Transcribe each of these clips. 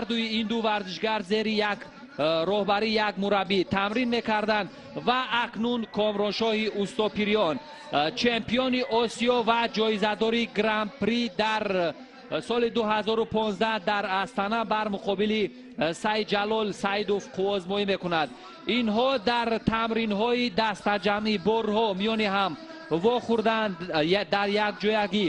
Ҳардуи ин ду варзишгар зери як роҳбарӣ, як мураббӣ тамрин мекарданд ва акнун Комроншоҳи Устопириён, чемпиони Осиё ва ҷоизадори Гран-при дар соли 2015 дар Астана, бар муқобили Сайдҷалол Саидов қувваозмоӣ мекунад. Инҳо дар тамринҳои дастаҷамъӣ борҳо миёни ҳам вохӯрданд, дар якҷоягӣ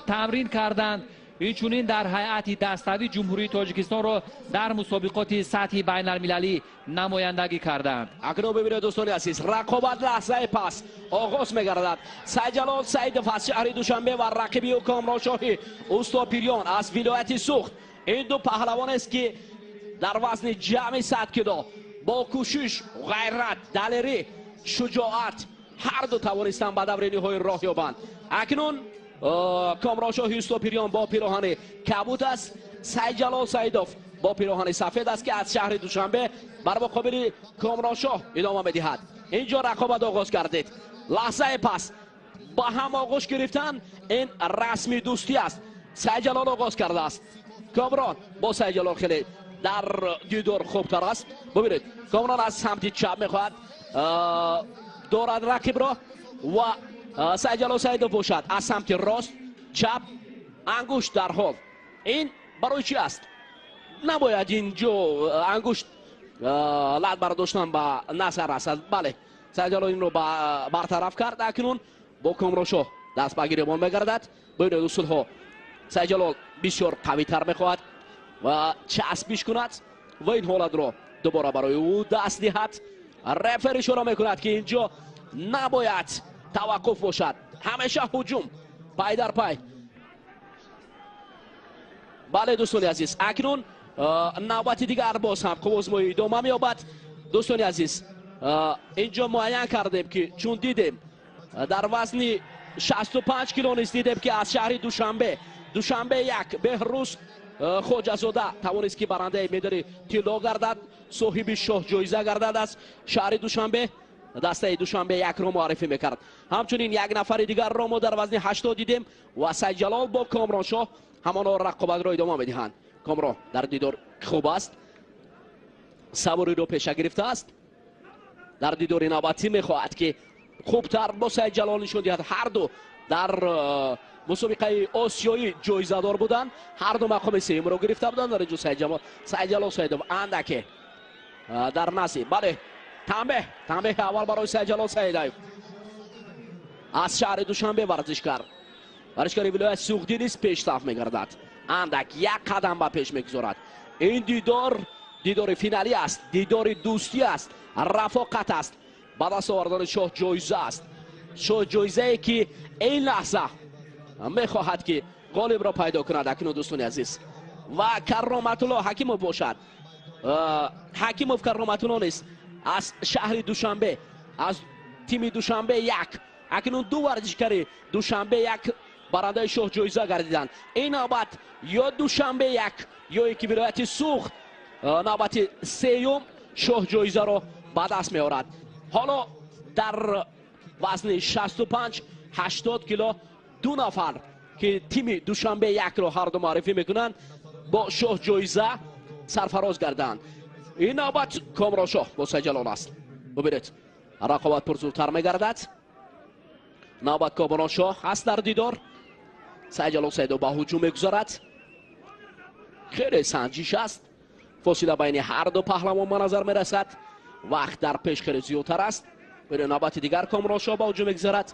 тамрин карданд. Инчунин дар ҳайати даставӣ Ҷумҳурии Тоҷикистонро дар мусобиқоти сатҳи байналмилалӣ намояндагӣ карданд. Акнун бибинед, дӯстони азиз, рақобат лаҳзаи пас оғоз мегардад. Сайдҷалол Саидов аз шаҳри Душанбе ва рақиби ӯ Комроншоҳи Устопириён аз вилояти Суғд. Ин ду паҳлавонест, ки дар вазни ҷамъи 100 кило бо кӯшиш, ғайрат, далерӣ, шуҷоат ҳарду тавонистанд ба даври ниҳоӣ роҳ ёбанд. Акнун Комроншоҳи Устопириён бо пироҳани кабуд аст, Сайдҷалол Саидов бо пироҳани сафед аст, ки аз шаҳри Душанбе бар муқобили Комроншоҳ идома медиҳад. Инҷо рақобат оғоз гардид. Лаҳзаи пас ба ҳам оғӯш гирифтан, ин расми дӯстӣ аст. Сайдҷалол оғоз кардааст. Комрон бо Сайдҷалол хеле дар дидор хубтар аст. Бубинед, Комрон аз самти чап мехоҳад дорад рақибро ва Сайдҷалол Саидов бошад аз самти рост. Чап, ангушт дар ҳол, ин барои чӣ аст? Набояд инҷо ангушт лат бардоштан ба назар расад. Бале, Сайдҷалол инро бартараф кард. Акнун бо Комроншоҳ даст ба гиребон мегардад. Бибинед, усулҳо Сайдҷалол бисёр қавитар мехоҳад ва часпиш кунад ва ин ҳолатро дубора барои ӯ даст диҳад. Рефер ишора мекунад, ки инҷо набояд таваққуф бошад, ҳамеша ҳуҷум пай дар пай. Бале, дӯстони азиз, акнун навбати дигар боз ҳам қувваозмоӣ идома меёбад. Дӯстони азиз, инҷо муайян кардем, ки чун дидем, дар вазни 65 кило низ дидем, ки аз шаҳри Душанбе, Душанбе 1, Беҳрӯз Хоҷазода тавонист, ки барандаи медали тилло гардад, соҳиби шоҳҷоиза гардад. Аз шаҳри Душанбе дастаи Душанбе 1-ро муаррифӣ мекард. Ҳамчунин як нафари дигарро мо дар вазни 80 дидем ва Сайдҷалол бо Комроншоҳ ҳамоно рақобатро идома медиҳанд. Комрон дар дидор хуб аст, савориро пеша гирифтааст. Дар дидори навбатӣ мехоҳад, ки хубтар бо Сайдҷалол нишон диҳад. Ҳарду дар мусобиқаи осиёӣ ҷоизадор буданд, ҳарду мақоми сеюмро гирифта буданд. Дар инҷо Сайдҷалол Саидов андаке дар назди, бале, танбеҳ, танбеҳи аввал барои Сайдҷалол Саидов аз шаҳри Душанбе. Варзишгари вилояти Суғдӣ низ пешсаф мегардад, андак як қадам ба пеш мегузорад. Ин дидор дидори финалӣ аст, дидори дӯстӣ аст, рафоқат аст, ба даст овардани шоҳҷоиза аст, шоҳҷоизае, ки ин лаҳза мехоҳад, ки ғолибро пайдо кунад. Акнун, дӯстони азиз, ва Кароматулло Ҳакимов бошад, Ҳакимов Кароматулло низ аз шаҳри Душанбе, аз тими Душанбе 1. Акнун ду варзишгари Душанбе 1 барандаи шоҳҷоиза гардиданд. Ин навбат ё Душанбе 1, ё ин ки вилояти Суғд навбати сеюм шоҳҷоизаро ба даст меорад. Ҳоло дар вазни 65, 80 кило ду нафар, ки тими Душанбе 1-ро ҳарду муаррифӣ мекунанд, бо шоҳҷоиза сарфароз гарданд. Ин навбат Комроншоҳ бо Сайдҷалол аст. Бубинед, рақобат пурзуртар мегардад. Навбат Комроншоҳ аст дар дидор. Сайдҷалол Саидов ба ҳуҷум мегузарад. Хеле санҷиш аст, фосила байни ҳарду паҳлавон ба назар мерасад, вақт дар пеш хеле зиёдтар аст. Бубинед, навбати дигар Комроншоҳ ба ҳуҷум мегузарад,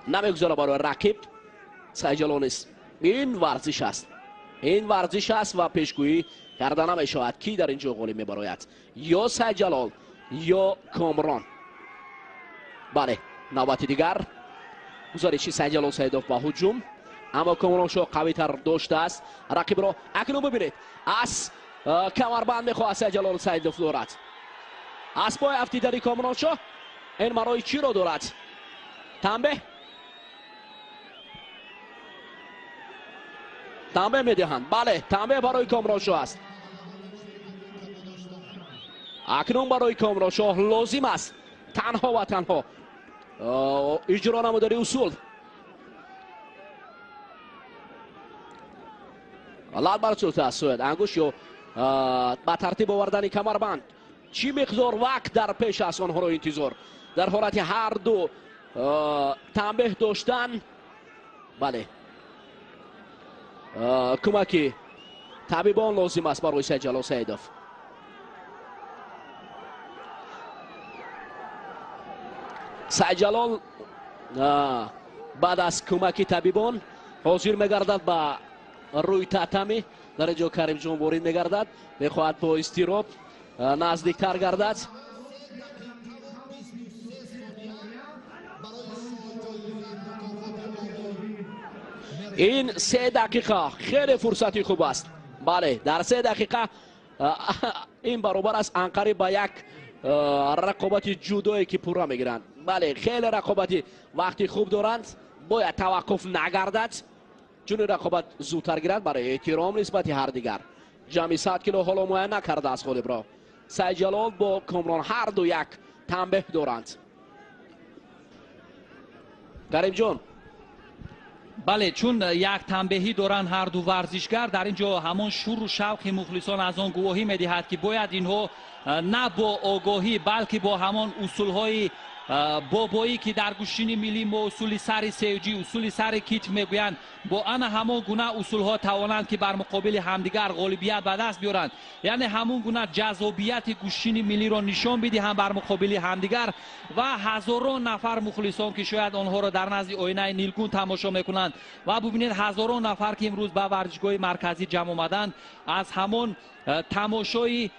намегузорад барои рақиб. Сайдҷалол низ, ин варзиш аст, ин варзиш аст ва пешгӯӣ карда намешавад, ки дар ин ҷо ғолиб мебарояд: ё Сайдҷалол, ё Комрон. Бале, навбати дигар гузариши Сайдҷалол Саидов ба ҳуҷум, аммо Комроншоҳ қавитар доштааст рақибро. Акнун бибинед, аз камарбанд мехоҳад Сайдҷалол Саидов дорад. Аз пой афтидани Комроншоҳ ин марои чиро дорад? Танбеҳ, танбеҳ медиҳанд. Бале, танбеҳ барои Комроншоҳ аст. Акнун барои Комроншоҳ лозим аст танҳо ва танҳо иҷро намудани усул. Лат бардошта аст ангушт ё ба тартиб овардани камарбанд. Чӣ миқдор вақт дар пеш аст онҳоро интизор. Дар ҳолати ҳар ду танбеҳ доштан, бале, кӯмаки табибон лозим аст барои Сайдҷалол Саидов. Сайдҷалол баъд аз кӯмаки табибон ҳозир мегардад ба рӯи татами. Дар инҷо Каримҷон ворид мегардад, мехоҳад бо изтироб наздиктар гардад. Ин 3 дақиқа хеле фурсати хуб аст. Бале, дар 3 дақиқа ин баробар аст анқариб ба як рақобати ҷудое ки пурра мегиранд. Бале, хеле рақобати вақти хуб доранд, бояд таваққуф нагардад, чун рақобат зудтар гирад барои эҳтиром нисбати ҳар дигар. Ҷамъи 100 кило ҳоло муайян накардааст ғолибро. Сайдҷалол бо Комрон ҳар ду як танбеҳ доранд. Каримҷон, бале, чун як танбеҳӣ доранд ҳар ду варзишгар, дар ин ҷо ҳамон шуру шавқи мухлисон аз он гувоҳӣ медиҳад, ки бояд инҳо на бо огоҳӣ, балки бо ҳамон усулҳои бобоӣ, ки дар гӯштини миллӣ мо усули сари севҷӣ, усули сари китф мегӯянд, бо ана ҳамон гуна усулҳо тавонанд, ки бар муқобили ҳамдигар ғолибият ба даст биёранд. Яъне ҳамон гуна ҷазобияти гӯштини миллиро нишон бидиҳанд бар муқобили ҳамдигар ва ҳазорон нафар мухлисон, ки шояд онҳоро дар назди оинаи нилгун тамошо мекунанд, ва бубинед ҳазорон нафар, ки имрӯз ба варзишгоҳи марказӣ ҷамъ омаданд, аз ҳамон тамошои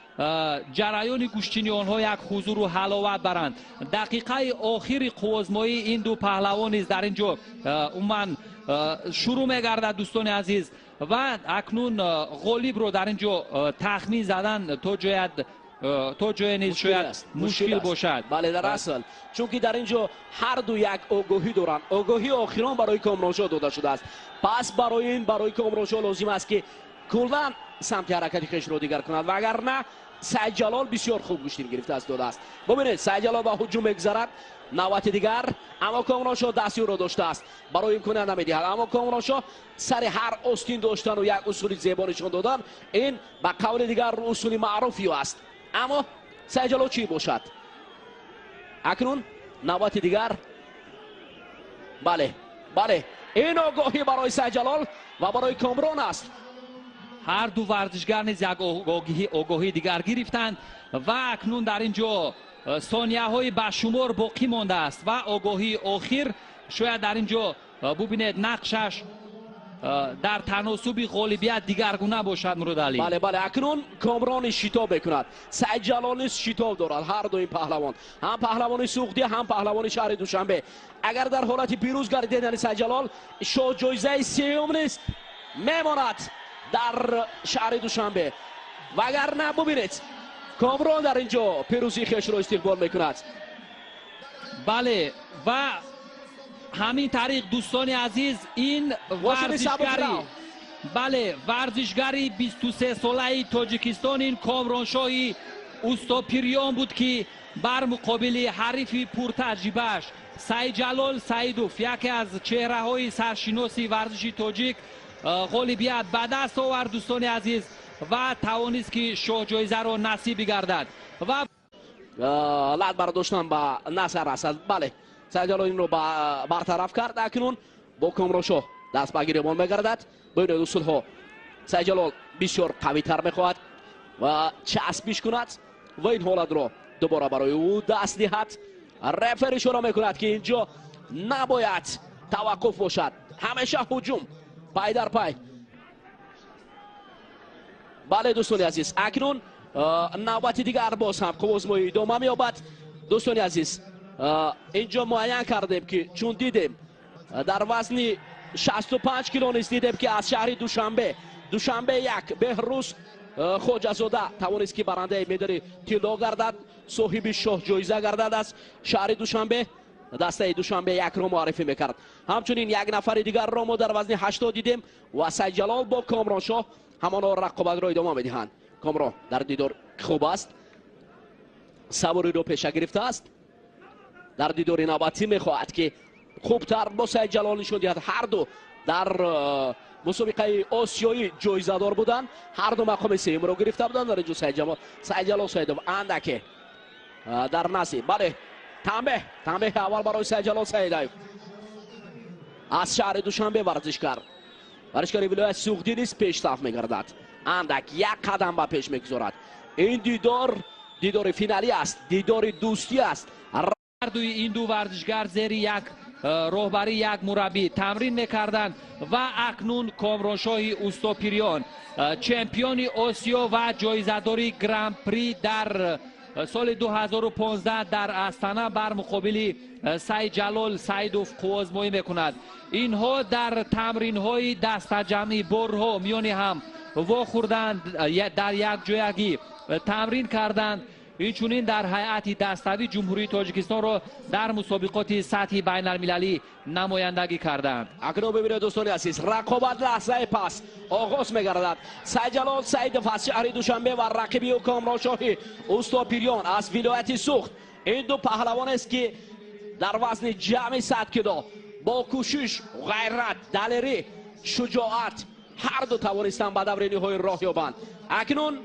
ҷараёни гӯштини онҳо як ҳузуру ҳаловат баранд. Дақиқаи охири қуввозмоии ин ду паҳлавон низ дар ин ҷо умуман шурӯъ мегардад, дӯстони азиз, ва акнун ғолибро дар ин ҷо тахмин задан то ҷое низ шояд мушкил бошад. Бале, дар асл, чунки дар ин ҷо ҳар ду як огоҳӣ доранд. Огоҳии охирон барои Комроншоҳ дода шудааст. Пас барои ин барои Комроншоҳ лозим аст, ки куллан самти ҳаракати хешро дигар кунад, вагарна Сайдҷалол бисёр хуб гӯштин гирифтааст додааст. Бубинед, Сайдҷалол ба ҳуҷум мегузарад, навбати дигар, аммо Комроншоҳ дасти ӯро доштааст, барои имконият намедиҳад. Аммо Комроншоҳ сари ҳар остин доштану як усули зебо нишон додан, ин ба қавли дигар усули маъруфи ӯ аст. Аммо Сайдҷалол чӣ бошад? Акнун навбати дигар. Бале, бале, ин огоҳӣ барои Сайдҷалол ва барои Комрон аст. Ҳар ду варзишгар низ як огоҳии дигар гирифтанд ва акнун дар ин ҷо сонияҳои ба шумор боқӣ мондааст ва огоҳии охир шояд дар ин ҷо бубинед нақшаш дар таносуби ғолибият дигаргуна бошад. Муродалӣ, бале, бале, акнун Комрон шитоб мекунад, Сайдҷалол низ шитоб дорад. Ҳар ду ин паҳлавон, ҳам паҳлавони Суғдӣ, ҳам паҳлавони шаҳри Душанбе. Агар дар ҳолати пирӯз гардидани Сайдҷалол, шоҳҷоизаи сеюм низ мемонад дар шаҳри Душанбе. Вагарна бубинед, Комрон дар ин ҷо пирӯзии хешро истиқбол мекунад. Бале, ва ҳамин тариқ, дӯстони азиз, ин варзишгари, бале, варзишгари 23-солаи Тоҷикистон, ин Комроншоҳи Устопирён буд, ки бар муқобили ҳарифи пуртаҷрибааш Сайдҷалол Саидов, яке аз чеҳраҳои саршиноси варзиши тоҷик, ғолибият ба даст овард, дӯстони азиз, ва тавонист, ки шоҳҷоизаро насиб бигардад. Ва лат бардоштан ба назар расад. Бале, Сайдҷалол инро бартараф кард. Акнун бо Комроншоҳ даст ба гиребон мегардад. Бубинед усулҳо, Сайдҷалол бисёр қавитар мехоҳад ва часпиш кунад ва ин ҳолатро дубора барои ӯ даст диҳад. Рефер ишора мекунад, ки инҷо набояд таваққуф бошад, ҳамеша ҳуҷум пай дар пай. Бале, дӯстони азиз, акнун навбати дигар боз ҳам қуввозмоӣ идома меёбад. Дӯстони азиз, инҷо муайян кардем, ки чун дидем дар вазни 65 кило низ дидем, ки аз шаҳри Душанбе, Душанбе як Беҳрӯз Хоҷазода тавонист, ки барандаи медали тилло гардад, соҳиби шоҳҷоиза гардад аз шаҳри Душанбе. Дастаи Душанбе якро муаррифӣ мекард. Ҳамчунин як нафари дигарро мо дар вазни 80 дидем ва Сайдҷалол бо Комроншоҳ ҳамоно рақобатро идома медиҳанд. Комрон дар дидор хуб аст, савориро пеша гирифтааст. Дар дидори навбатӣ мехоҳад, ки хубтар бо Сайдҷалол нишон диҳад. Ҳар ду дар Мусобиқаи осиёӣ ҷоизадор буданд, ҳар ду мақоми сеюмро гирифта буданд. Дар инҷо Сайдҷалол Саидов андаке дар назди, бале, танбеҳ аввал барои Сайдҷалол Саидов аз шаҳри Душанбе. Варзишгари вилояти Суғдӣ низ пешсаф мегардад, андак як қадам ба пеш мегузорад. Ин дидор дидори финалӣ аст, дидори дӯстӣ аст. Ҳардуи ин ду варзишгар зери як роҳбарии як мураббӣ тамрин мекарданд ва акнун Комроншоҳи Устопириён, чемпиони Осиё ва ҷоизадори Гран-при дар соли 2015 дар Астана бар муқобили Сайдҷалол Саидов қувваозмоӣ мекунад. Инҳо дар тамринҳои дастаҷамъӣ борҳо миёни ҳам вохӯрданд, дар якҷоягӣ тамрин карданд. Инчунин дар ҳайати даставии Ҷумҳурии Тоҷикистонро дар мусобиқоти сатҳи байналмилалӣ намояндагӣ карданд. Акнун бибинед, дӯстони азиз, рақобат лаҳзаи пас оғоз мегардад. Сайдҷалол Саидов аз шаҳри Душанбе ва рақиби ӯ Комроншоҳи Устопириён аз вилояти Суғд. Ин ду паҳлавонест, ки дар вазни ҷамъи 100 кило бо кӯшиш, ғайрат, далерӣ, шуҷоат ҳар ду тавонистанд ба даври ниҳоӣ роҳ ёбанд. Акнун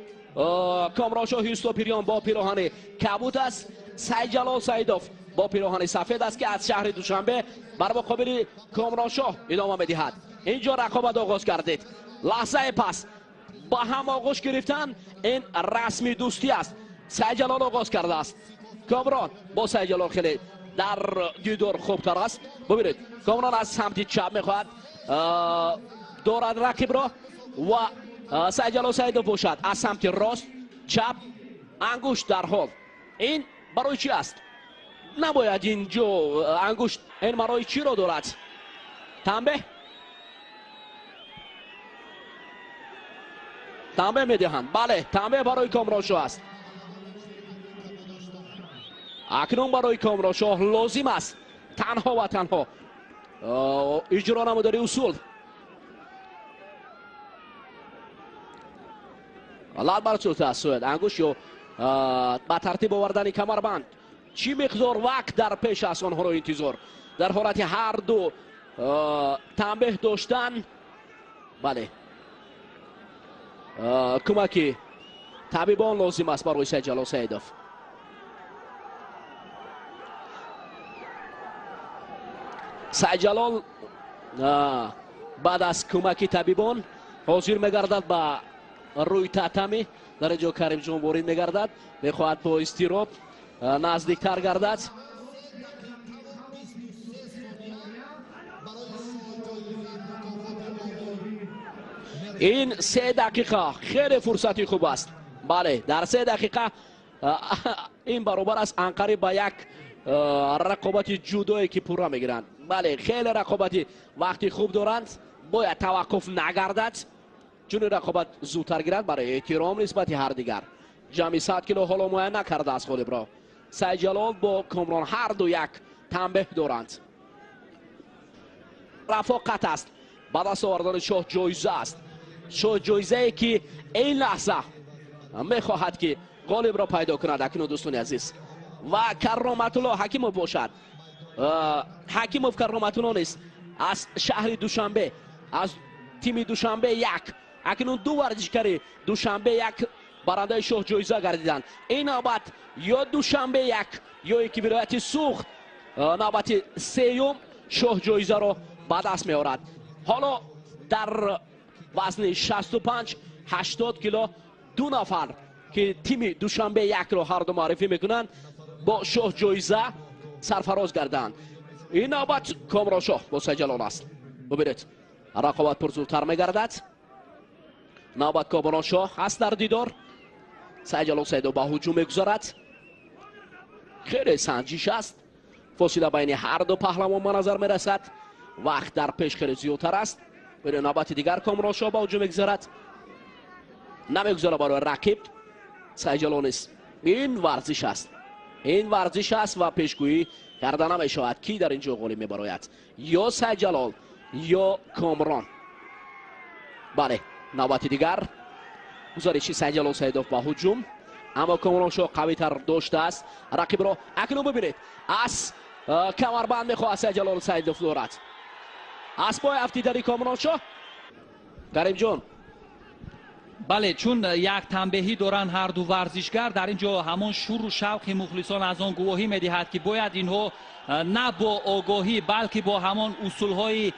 Комроншоҳи Устопириён бо пироҳани кабуд аст, Сайдҷалол Саидов бо пироҳани сафед аст, ки аз шаҳри Душанбе бар муқобили Комроншоҳ идома медиҳад. Инҷо рақобат оғоз гардид. Лаҳзаи пас ба ҳам оғӯш гирифтан ин расми дӯстӣ аст. Сайдҷалол оғоз кардааст. Комрон бо Сайдҷалол хеле дар дидор хубтар аст. Бубинед, Комрон аз самти чап мехоҳад дорад рақибро ва Сайдҷалол Саидов бошад аз самти рост, чап, ангушт дар ҳол. Ин барои чӣ аст? Набояд инҷо ангушт, ин барои чиро дорад? Танбеҳ? Танбеҳ медиҳанд. Бале, танбеҳ барои Комроншоҳ аст. Акнун барои Комроншоҳ лозим аст танҳо ва танҳо иҷро намудани усул. Лат барсӯд ангушт ё ба тартиб овардани камарбанд. Чӣ миқдор вақт дар пеш аст онҳоро интизор. Дар ҳолати ҳар ду танбеҳ доштан, бале, кӯмаки табибон лозим аст барои Сайдҷалол Саидов. Сайдҷалол баъд аз кӯмаки табибон ҳозир мегардад ба рӯи татами. Дар инҷо Каримҷон ворид мегардад, мехоҳад бо изтироб наздиктар гардад. Ин 3 дақиқа хеле фурсати хуб аст. Бале, дар 3 дақиқа ин баробар аст анқариб ба як рақобати ҷудое ки пурра мегиранд. Бале, хеле рақобати вақти хуб доранд, бояд таваққуф нагардад, чун рақобат зудтар гирад барои эҳтиром нисбати ҳар дигар. Ҷамъи 100 кило ҳоло муайян накардааст ғолибро. Сайдҷалол бо Комрон ҳар ду як танбеҳ доранд. Рафоқат аст, ба даст овардани шоҳ ҷоиза аст. Шоҳ ҷоизае ки ин лаҳза мехоҳад ки ғолибро пайдо кунад. Акнун дӯстони азиз, ва Кароматулло Ҳакимов бошад. Ҳакимов Кароматулло низ аз шаҳри Душанбе, аз тими Душанбе як. Акнун ду варзишгари Душанбе як барандаи шоҳ ҷоиза гардиданд. Ин навбат ё Душанбе як ё ки вилояти Суғд навбати сеюм шоҳ ҷоизаро ба даст меорад. Ҳоло дар вазни 65-80 кило ду нафар ки тими Душанбе якро ҳар ду муаррифӣ мекунанд бо шоҳ ҷоиза сарфароз гарданд. Ин навбат Комроншоҳ бо Сайдҷалол аст. Бубинед, рақобат пурзуртар мегардад. Навбат Комроншоҳ аст дар дидор. Сайдҷалол Саидов ба ҳуҷум мегузарад. Хеле санҷиш аст. Фосила байни ҳар ду паҳлавон ба назар мерасад. Вақт дар пеш хеле зиёдтар аст. Бубинед, навбати дигар Комроншоҳ ба ҳуҷум мегузарад. Намегузарад барои рақиб. Сайдҷалол низ. Ин варзиш аст. Ин варзиш аст ва пешгӯӣ карда намешавад ки дар ин ҷо ғолиб мебарояд, ё Сайдҷалол ё Комрон. Бале, навбати дигар гузариши Сайдҷалол Саидов ба ҳуҷум, аммо Комроншоҳ қавитар доштааст рақибро. Акнун бибинед, аз камарбанд мехоҳад Сайдҷалол Саидов дорад. Аз пой афтидани Комроншоҳ. Каримҷон. Бале, чун як танбеҳӣ доранд ҳар ду варзишгар, дар ин ҷо ҳамон шуру шавқи мухлисон аз он гувоҳӣ медиҳад, ки бояд инҳо на бо огоҳӣ, балки бо ҳамон усулҳои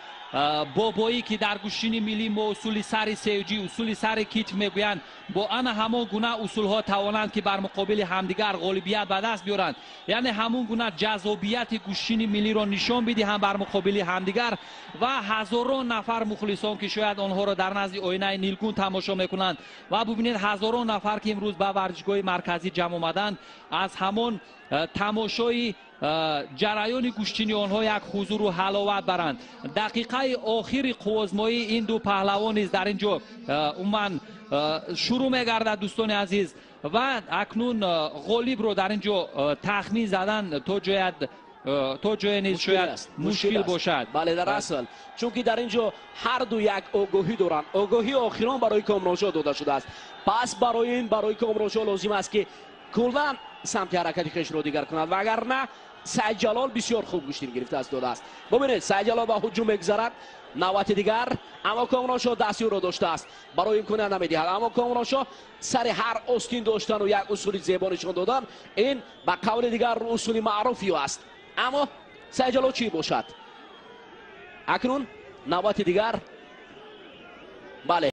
бобоӣ, ки дар гӯштини миллӣ мо усули сари севҷӣ, усули сари китф мегӯянд, бо ана ҳамон гуна усулҳо тавонанд, ки бар муқобили ҳамдигар ғолибият ба даст биёранд, яъне ҳамон гуна ҷаззобияти гӯштини миллиро нишон бидиҳанд бар муқобили ҳамдигар. Ва ҳазорон нафар мухлисон, ки шояд онҳоро дар назди оинаи нилгун тамошо мекунанд, ва бубинед, ҳазорон нафар, ки имрӯз ба варзишгоҳи марказӣ ҷамъ омаданд, аз ҳамон тамошои ҷараёни гӯштини онҳо як ҳузуру ҳаловат баранд. Дақиқаи охири қуввозмоии ин ду паҳлавон низ дар ин ҷо умуман шурӯъ мегардад, дӯстони азиз. Ва акнун ғолибро дар ин ҷо тахмин задан то ҷое низ шояд мушкил бошад. Бале, дар асл, чунки дар ин ҷо ҳар ду як огоҳӣ доранд. Огоҳии охирон барои Комроншоҳ дода шудааст. Пас барои ин барои Комроншоҳ лозим аст, ки куллан самти ҳаракати хешро дигар кунад, вагарна Сайдҷалол бисёр хуб гӯштин гирифтааст, додааст. Бубинед, Сайдҷалол ба ҳуҷум мегузарад, навбати дигар, аммо Комроншоҳ дасти ӯро доштааст, барои имконият намедиҳад. Аммо Комроншоҳ сари ҳар остин доштану як усули зебо нишон додан, ин ба қавли дигар усули маъруфи ӯ аст. Аммо Сайдҷалол чӣ бошад? Акнун навбати дигар, бале.